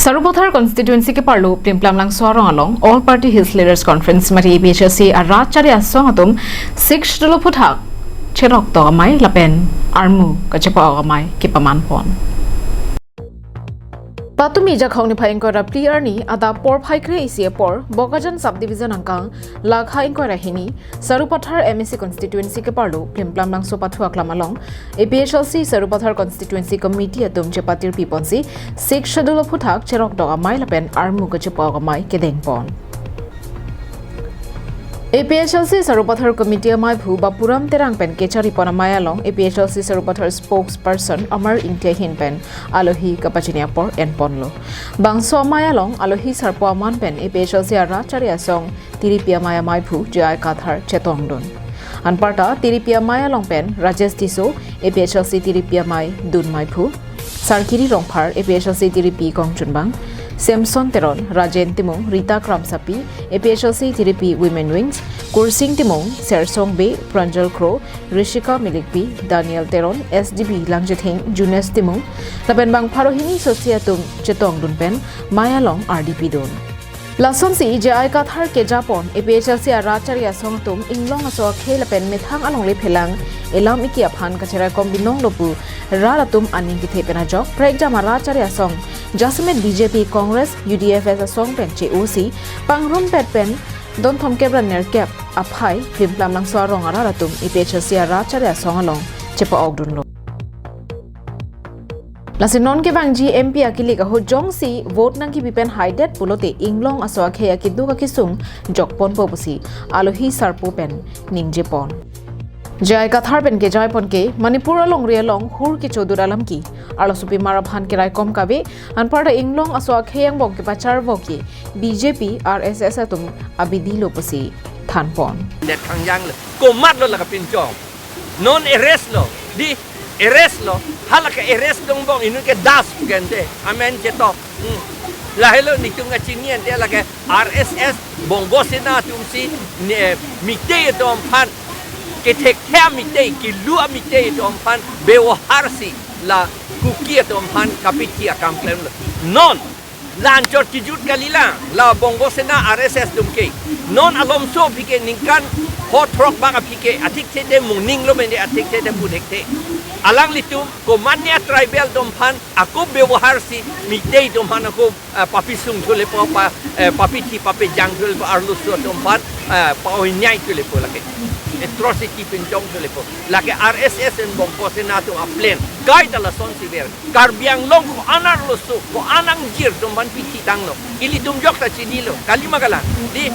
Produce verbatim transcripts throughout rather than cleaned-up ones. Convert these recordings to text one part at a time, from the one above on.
Sarupathar constituency keparlo Plimplamlangso arong along All Party Hills Leaders Conference mari A P H L C arat chari asong atum Sixth Schedule aphuthak cherok tok amei lapen armu kachepa-ok amei kepaman pon. Patumi Jakhong niphai ingkoi ra phli arni adap porphai kre-isi apor Bokajan subdivision angkang lakha ingkoi ra hini Sarupathar M A C constituency keparlo Plimplamlangso pathu aklam along A P H L C Sarupathar constituency committee atum chepatirpi ponsi Sixth Schedule aphuthak cherok tok amei lapen armu kachepa-ok amei kedeng pon. A P H L C Sarupathar committee ameiphu Bapuram Terang pen kechari pon amei along A P H L C Sarupathar spokesperson Amar Ingti ahin pen alohi kapachini apor en ponlo. Bangso amei along alohi sarpo aman pen A P H L C arat chari asong tiripi amei ameiphu J I Kathar chetongdun. Anparta tiripi amei along pen Rajesh Tisso, A P H L C tiripi amei dun meiphu, Sarkiri Rongphar, A P H L C tiripi kongchunbang, Samson Teron, Rajen Timung, Rita Kramsapi, A P H L C tiripi Women Wings, Kursing Timung, Sersong Bey, Pranjal Kro, Rishika Milikpi, Daniel Teron, S D B Langjetheng, Junes Timung, lapen bang pharo hini sosi atum chetongdun pen mei along ardi pidun. Lasonsi J I Kathar keja pon A P H L C arat chari asong atum inglong aso akhei lapen methang alongle phelang elam iki aphan kacheraikom binong lo pu rat atum aning kethe pen ajok prekjam arat chari asong jasemet B J P, Congress, U D F asong pen che-osi pangrumpet pen don thomkep ra nerkep aphai Plimplamlangso arong arat atum A P H L C arat chari asong along chepa-ok dunlo. Lasi non kevangji M P akilik ahut jongsi vote nangkepi pen haidet pulote inglong aso akhei akeduk akesung jok ponpo pusi alohi sarpo pen ningje pon. J I Kathar pen kejai pon ke Manipur alongri along hur kechodut alam ke arlosopimar aphan keraikom kave, anparta inglong aso akhei angbong kepacharvo ke B J P, R S S atum abidi lo pusi than pon. Net khangjang lo, komat lo la kapinchong. Non arrest lo, di arrest lo, hala ke arrest angbong inut ke Das pu ke ante, amen chetok. Hmm. Lahelo netum kachini ante lake R S S Bongo Sena atumsi ne, Meitei atum aphan, kethekthe Meitei, kelu Meitei atum aphan, bebohar si la Kuki atum aphan kapithi akam klemlo. Non la anchot kejut kalilang, la Bongo Sena R S S atum ke. Non alomso aphi ke ningkan ho throk bak aphi ke athik thede mung ninglo mende athik thede pu thekthe. Alanglitum komatne tribal atum aphan ako bebohar si Meitei atum aphan ako, eh, papisung thulepo pa, eh, papithi papejang thulepo arloso atum aphan, eh, paoinyai thulepo lake. Atrocity pinchong thulepo. Lake R S S and Bongo Sena atum aplan. Kaita lasonsi ver. Karbi Anglong ko-an arloso, ko-an angjir atum aphan pithi tanglo. Ilitum jokta chinilo. Kalima kalang. Di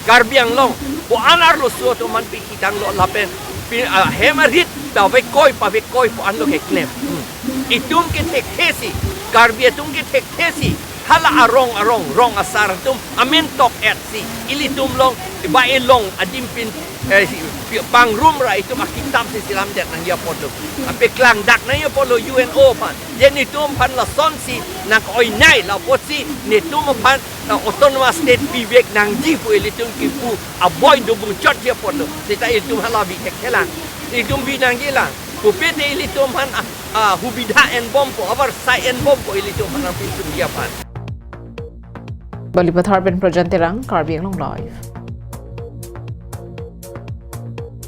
Karbi Anglong ko-an arloso atum aphan pithi tanglo lapen pi-, ah, hem arit ta vekoi pavekoi ko-an lo keklem. Hmm. Itum kethekthe si, Karbi atum kethekthe si, hala arong arong, rong asar atum amen tok-et si, ilitum along, ba ilong adim pin, eh, si, pi-, pangrum ra itum akitap si selamdet nangji apotlo. Ape klangdak nangji apotlo U N O aphan. Je netum aphan lasonsi nang-oinai la apotsi netum aphan, eh, autonomous state pivek nangji pu ilitum kipu aboi do bungchot ji apotlo. Seta ilitum hala bi thekthelang. Ilitum bi nangjilang. Pupe te ilitum aphan, ah, ah, hubidha enbompo, abar sai enbompo ilitum aphan nangpisung ji aphan. Balipathar pen Prajan Terang, Karbi Anglong Live.